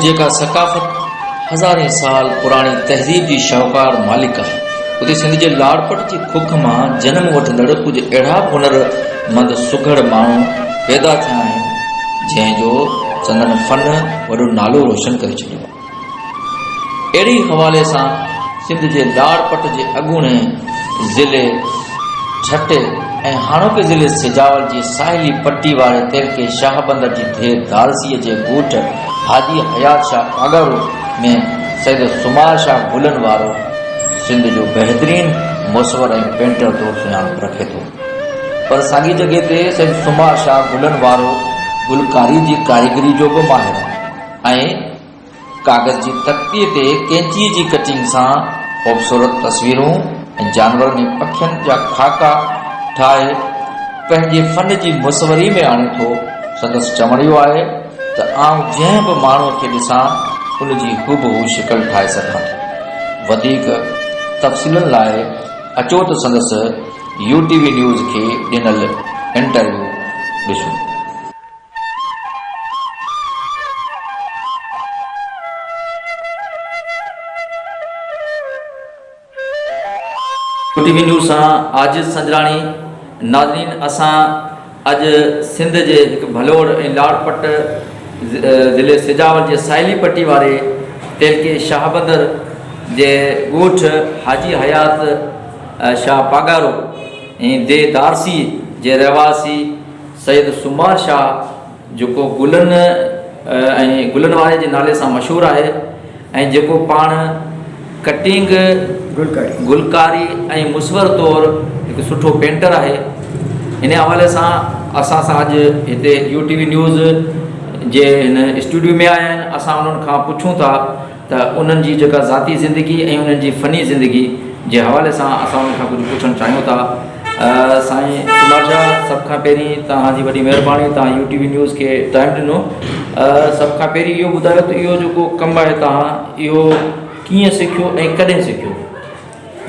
جيڪا ثقافت هزارين سال پراڻي تهذيب جي شاهوڪار مالڪ آهي، اتي سنڌ جي لاڙپٽ جي کوک مان جنم وٺندڙ ڪجهه اهڙا به هنر مند سگهڙ ماڻهو پيدا ٿيا آهن، جنهن جو سندن فن وڏو نالو روشن ڪري ڇڏيو آهي. اهڙي ئي حوالي سان سنڌ جي لاڙ پٽ جي اڳوڻي ضلعي ٺٽي ۽ هاڻوڪي ضلعي سجاول جي ساحلي پٽي واري تعلقي شاهه بندر جي ڌيء دارسيء جي ڳوٺ حاجي حيات شاهه پاڳارو ۾ سيد سمار شاهه گلن وارو سنڌ جو بهترين مصور ۽ پينٽر طور سڃاڻپ رکي ٿو. پر ساڳي جڳهه تي سيد سمار شاهه گلن وارو گلڪاري جي ڪاريگري جو به ماهر آهي ۽. ڪاغذ جي تختيء تي قينچيء جي ڪٽنگ سان خوبصورت تصويرون ۽ جانورن ۽ پکين جا خاڪا ٺاهي پنهنجي فن جي مصوري ۾ آڻي ٿو. سندس چوڻ اهو آهي ته آئون جنهن به ماڻهوء کي ڏسان ان جي هوبهو شڪل ٺاهي سگهان ٿو. وڌيڪ تفصيلن لاء اچو ته سندس يو ٽي وي نيوز کي ڏنل انٽرويو ڏسون. ٽي وي نيوز سان عاجز سنجراڻي ناظرين اسان اڄ سنڌ جي هڪ ڀلوڙ ۽ لاڙ پٽ ضلعي سجاول جي ساحلي پٽي واري تعلقي شاهبندر جي ڳوٺ حاجي حيات شاهه پاڳارو ۽ ديهه دارسي جي رهواسي سيد سومار شاهه جيڪو گلن ۽ گلن واري جي نالي سان مشهور آهي ۽ جيڪو پاڻ ڪٽنگ، گلڪاري ۽ مصور طور هڪ سٺو پينٽر آهي. ان حوالي سان اسان سان اڄ هتي يو ٽي وي نيوز جي هن اسٽوڊيو ۾ آيا آهن اسان انهن کان پڇون ٿا ته انهن جي جيڪا ذاتي زندگي ۽ انهن جي فني زندگي جي حوالي سان اسان انهن کان ڪجهه پڇڻ چاهيون ٿا سائين ڪمار شاهه سڀ کان پهرين توهان جي وڏي مهرباني توهان يو ٽي وي نيوز کي ٽائيم ڏنو سڀ کان پهرين اهو ٻڌايو ته اهو جيڪو ڪم آهي توهان اهو ڪيئن سکيو ۽ ڪڏهن سکيو؟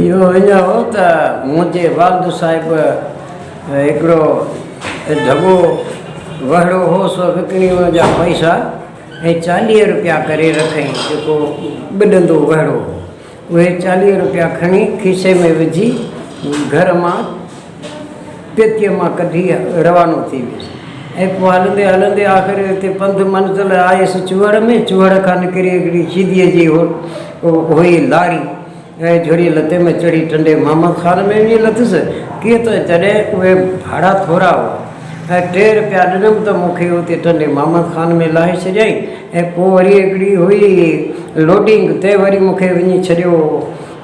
اهو ائين هو ته منهنجي والد صاحب هڪڙو ڍڳو وهڙو هو سو وڪڻي ان جا پئسا ۽ 40 روپيا ڪري رکئين جيڪو ٻڏندو وهڙو هو. اهي 40 روپيا کڻي کيسي ۾ وجهي گهر مان پيتيء مان ڪڍي روانو ٿي ويس ۽ پوء هلندي هلندي آخر اتي پنڌ منزل آيس چوهڙ ۾، چوهڙ کان نڪري هڪڙي شيديء جي هئي لاري ۽ جھڙي لتي ۾ چڙهي ٽنڊي محمد خان ۾ وڃي لٿس. ڪيئن ته جڏهن اهي ڀاڙا ٿورا هئا ۽ ٽي رپيا ڏنم ته مون کي اتي ٽنڊي محمد خان ۾ لاهي ڇڏيائين ۽ پوء وري هڪڙي هئي لوڊنگ تنهن وري مون کي وڃي ڇڏيو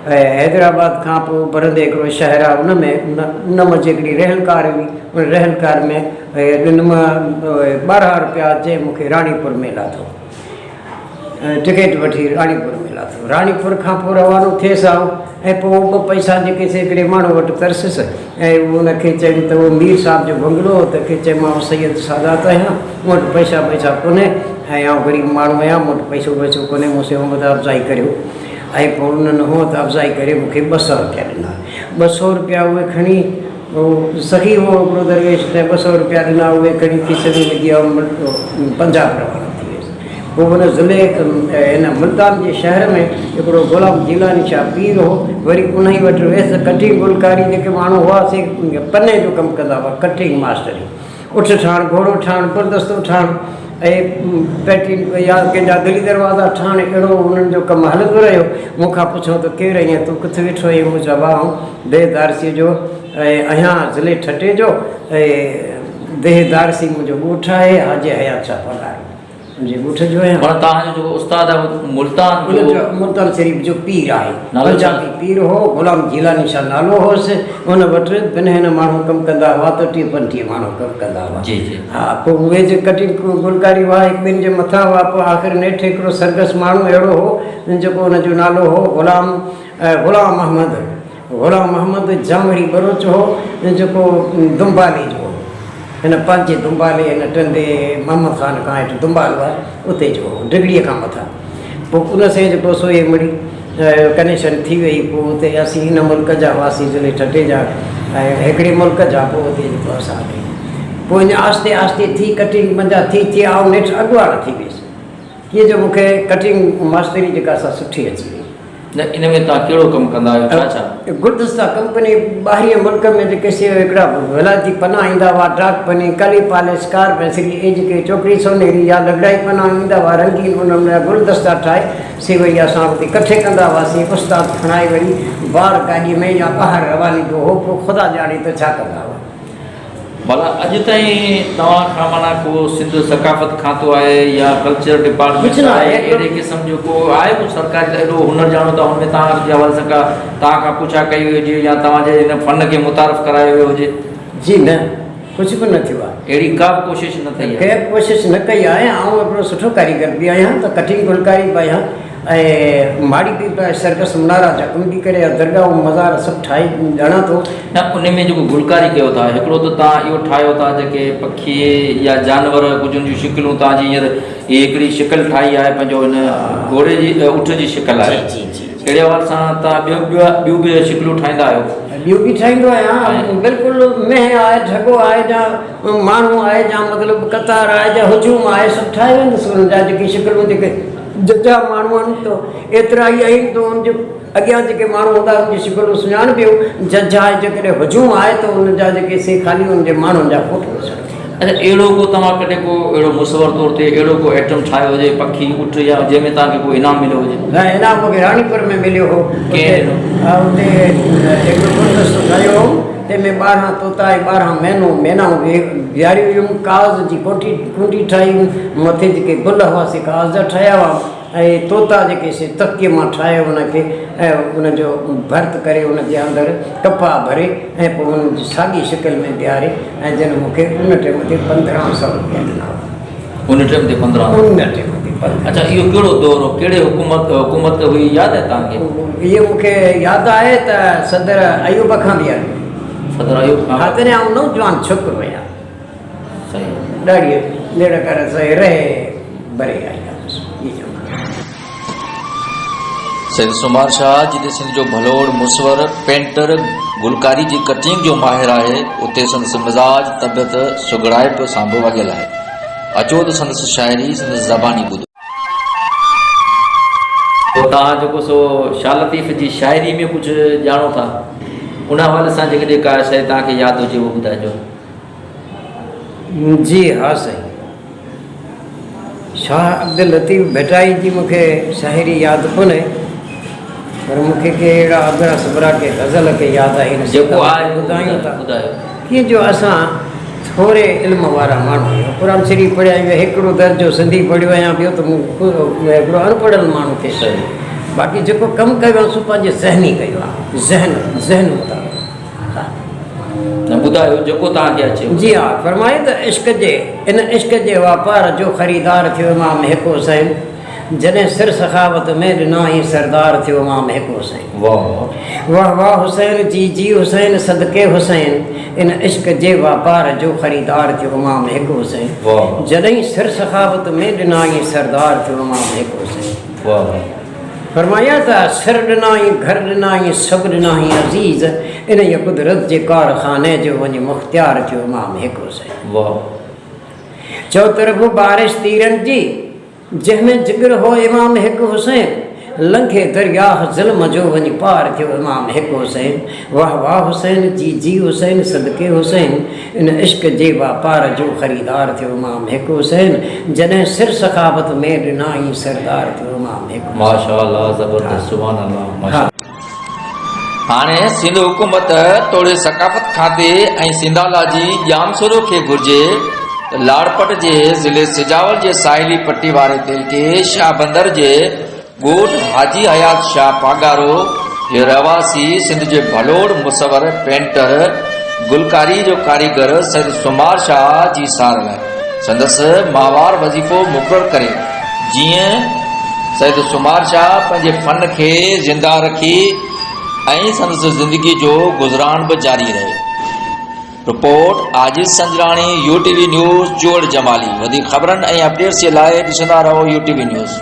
حيدرآباد کان پوء ڀرندي هڪڙو شهر آهي ان ۾ ان منجهه هڪڙي ريل ڪار هئي ان ريل ڪار ۾ ڏنم 12 رپيا جنهن مون کي راڻيپور ۾ لاٿو. ٽڪيٽ وٺي راڻيپور ۾ لاٿو. راڻيپور کان پوء روانو ٿيس آئون ۽ پوء ٻه پئسا جيڪي سي هڪڙي ماڻهو وٽ ترسيس ۽ ان کي چيم ته اهو مير صاحب جو بنگلو هو تنهن کي چيم آئون سيد سادات آهيان مون وٽ پئسا ٻئسا ڪونهي ۽ آئون غريب ماڻهو آهيان مون وٽ پئسو ٻئسو ڪونهي مون سي همت افزائي ڪريو ۽ پوء انهن همت افزائي ڪري مون کي 200 روپيا ڏنا. 200 روپيا اهي کڻي اهو سخي هو هڪڙو درويش تنهن 200 روپيا ڏنا اهي کڻي کيسي ۾ وجهي آئون پنجاب روانو ٿي ويس. پوء ان ضلعي هن ملتان جي شهر ۾ هڪڙو غلام جيلاني شاهه پير هو، وري انهي وٽ ويس ته ڪٽنگ گلڪاري جيڪي ماڻهو هئا سي پني جو ڪم ڪندا هئا، ڪٽنگ ماسٽري، اٺ ٺاهڻ، گهوڙو ٺاهڻ، گلدستو ٺاهڻ ۽ پيٽين يا ڪنهن جا دلي دروازا ٺاهڻ اهڙو انهن جو ڪم هلندو رهيو. مون کان پڇيو ته ڪير آهين تون ڪٿ ويٺو آهين؟ مون چيو ابا آئون ديهه دارسيء جو آهيان، ضلعي ٺٽي جو ۽ ديهه دارسي منهنجو ڳوٺ آهي، حاجي حيات شاهه پاڳارو. منهنجي ڳوٺ جو آهيان. پر توهان جو جيڪو استاد آهي اهو ملتان جو. ان جو ملتان شريف جو پير آهي. نالو ڇا؟ پنجابي پير هو، غلام جيلاني شاهه نالو هوس. ان وٽ بنهه نه ماڻهو ڪم ڪندا هئا ته ٽيهه پنجٽيهه ماڻهو ڪم ڪندا هئا. جي جي. ها پوء اهي جي ڪٽنگ گلڪاري هئا هڪ ٻن جي مٿان هئا. پوء آخر نيٺ هڪڙو سرگس ماڻهو اهڙو هو جيڪو ان جو نالو هو غلام غلام محمد. غلام محمد جامڙي ٻروچ هو جيڪو دنبالي جو هو. هن پنهنجي دنبالي هن ٽنڊي محمد خان کان هيٺ دنبالو آهي اتي جو هو ڊگهڙيء کان مٿان. پوء ان سين جيڪو سو اهي مڙئي ڪنيڪشن ٿي وئي پوء اتي اسين هن ملڪ جا هئاسين ضلعي ٺٽي جا ۽ هڪڙي ملڪ جا پوء اتي جيڪو اسان کي پوء ائين آهستي آهستي ٿي ڪٽنگ منجهان ٿي ٿي آئون نيٺ اڳواڻ ٿي ويس. ڪيئن جو مون کي ڪٽنگ ماستري جيڪا سا سٺي اچي وئي. نه ان ۾ توهان ڪهڙو ڪم ڪندا آهيو ڇا ڇا؟ گلدستا ڪمپني ٻاهرين ملڪ ۾ جيڪي سي هڪڙا ولائتي پنا ايندا هئا ڊاڪ پني، ڪلي پالش، ڪار پينسل اهي جيڪي چوڪڙي سونهري يا لڳڙائي پنا ايندا هئا رنگين انهن جا گلدستا ٺاهي سي وري اسان اتي ڪٺي ڪندا هئاسين استاد کڻائي وري بار گاڏي ۾ يا ٻاهر روانيندو هو پوء خدا ڄاڻي ته ڇا ڪندا هئا. ڀلا اڄ تائين توهان کان معنيٰ ڪو سنڌ ثقافت کاتو آهي يا ڪلچر ڊپارٽمينٽ آهي اهڙي قسم جو ڪو آهي ڪو سرڪاري ته اهڙو هنر ڄاڻو ٿا ان ۾ توهان جي حوالي سان ڪا توهان کان پڇا ڪئي وئي هجي يا توهان جي هن فن کي متعارف ڪرايو ويو هجي؟ جي نه ڪجهه به نه ٿيو آهي. اهڙي ڪا به ڪوشش نه ٿي آهي. ڪنهن به ڪوشش نه ڪئي آهي آئون هڪڙو سٺو ڪاريگر به آهيان ته ڪٺين گلڪاري به آهيان ۽ ماڙي به سرڪس منارا جا ڪم به ڪري درگاهون مزار سڀ ٺاهي ڄاڻان ٿو. نه ان ۾ جيڪو گلڪاري ڪيو ٿا هڪڙو ته توهان اهو ٺاهيو ٿا جيڪي پکي يا جانور ڪجهه ان جون شڪلون توهان جي هينئر هي هڪڙي شڪل ٺاهي آهي پنهنجو هن گهوڙي جي اٺ جي شڪل آهي جي جي اهڙي حوالي سان توهان ٻيو ٻيو ٻيون به شڪلون ٺاهيندا آهيو. ٻيون به ٺاهيندو آهيان بلڪل مينهن آهي ڍڳو آهي يا ماڻهو آهي يا مطلب قطار آهي يا هجوم آهي سڀ ٺاهي ويندس انهن جا جيڪي شڪلون جيڪي ججها ماڻهو آهن ته ايترا ئي آهن ته ان جي اڳيان جيڪي ماڻهو هوندا ان جي شڪلون سڃاڻبيون ججها جيڪڏهن هجوم آهي ته ان جا جيڪي سي خالي ان جي ماڻهن جا فوٽو ڏسڻ. اڇا اهڙو ڪو توهان ڪڏهن ڪو اهڙو مصور طور تي اهڙو ڪو ائٽم ٺاهيو هجي پکي اٺ يا جنهن ۾ توهان کي ڪو انعام مليو هجي؟ نه انعام مون کي راڻيپور ۾ مليو هو ڪنهن ڏنو؟ اتي هڪڙو گلدستو ٺاهيو هوم تنهن ۾ 12 طوطا ۽ 12 مينو مينائون ويهاريون هيون ڪاغذ جي ڪونٺي ڪونڊي ٺاهي هئي مٿي جيڪي گل هئا سي ڪاغذ جا ٺاهيا هئا ۽ طوطا جيڪي سي تختيء مان ٺاهي ان کي ۽ ان جو ڀرت ڪري ان جي اندر ڪپاهه ڀري ۽ پوء ان جي ساڳي شڪل ۾ بيهاري ۽ جن مون کي ان ٽيم تي 15 سؤ روپيا ڏنا هئا. ان ٽيم تي 15 ان ٽيم تي 15. اڇا اهو ڪهڙو دور هو ڪهڙي حڪومت حڪومت هئي ياد آهي توهان کي؟ اهو مون کي ياد آهي ته صدر ايوب کان به اڳ. صدر ايوب کان. ها تڏهن آئون نوجوان ڇوڪرو هيان. صحيح. ڏاڙهيء نڙ ڪر سهي رهي بري آئي آس هي زمانو. سيد سومار شاهه جتي سنڌ جو ڀلوڙ مصور، پينٽر، گلڪاري جي ڪٽنگ جو ماهر آهي، اتي سندس مزاج، طبيعت، سگهڙائپ سان به واڳيل آهي. اچو ته سندس شاعري سندس زباني ٻڌو. پوء توهان جيڪو سو شاهه لطيف جي شاعري ۾ ڪجهه ڄاڻو ٿا، ان حوالي سان جيڪڏهن ڪا شيء توهان کي ياد هجي اهو ٻڌائجو. جي ها سائين. شاهه عبداللطيف ڀٽائي جي مون کي شاعري ياد ڪونهي پر مون کي ڪي اهڙا اڌرا سٻرا ڪي غزل ڪي ياد آهن سي جيڪو توهان آهي کي اهو ٻڌايون ٿا. ٻڌايو. ڪيئن جو اسان ٿوري علم وارا ماڻهو آهيون. قرآن شريف پڙهيا آهيون هڪڙو درجو سنڌي پڙهيو آهيان ٻيو ته مون هڪڙو اڻپڙهيل ماڻهو ٿي سگهيو. باقي جيڪو ڪم ڪيو آهي سو پنهنجي ذهني ڪيو آهي ذهن ذهن مطابق. ها. نه ٻڌايو جيڪو توهان کي اچي. جي ها فرمايو ته عشق جي ان عشق جي واپار جو خريدار ٿيو امام هڪ حسين جڏهن سر سخاوت ۾ ڏنائين سردار ٿيو امام هڪ حسين. واه واه. واه واه حسين جي جي حسين صدقي حسين ان عشق جي واپار جو خريدار ٿيو امام هڪ حسين واه. جڏهن سر سخاوت ۾ ڏنائين سردار ٿيو امام هڪ حسين. واه واه. فرمايا ته سر ڏنائين، گهر ڏنائين، سڀ ڏنائين عزيز، انهيء قدرت جي ڪارخاني جو وڃي مختيار ٿيو امام هڪ حسين. واه. چؤطرف بارش تيرن جي، جنهن ۾ جگر هو امام هڪ حسين، لنگهي درياهه ظلم جو وڃي پار ٿيو امام هڪ حسين. واه واه حسين، جي جي حسين، صدقي حسين، ان عشق جي واپار جو خريدار ٿيو امام هڪ حسين، جڏهن سر سخاوت ۾ ڏنائين سردار ٿيو امام هڪ حسين. ماشاء الله زبردست سبحان الله ماشاء الله. هاڻي سنڌ حڪومت توڙي ثقافت کاتي ۽ سنڌالاجي ڄامشورو کي گهرجي ته لاڙپٽ جي ضلعي سجاول جي ساحلي پٽي واري تعلقي شاهبندر جي ڳوٺ حاجي حيات شاهه پاڳارو جي رهواسي سنڌ جي ڀلوڙ مصور، پينٽر، گلڪاري جو ڪاريگر سيد سومار شاهه جي سار لاء سندس ماهوار وظيفو مقرر ڪري جيئن سيد سومار شاهه پنهنجي فن کي زنده رکي ۽ سندس زندگي جو گذران به جاري رهي. Report, Ajiz Sanjrani, U T V news, Johar Jamali. وڌيڪ خبرن ۽ اپڊيٽس جي لاء ڏسندا رهو يو ٽي وي نيوز.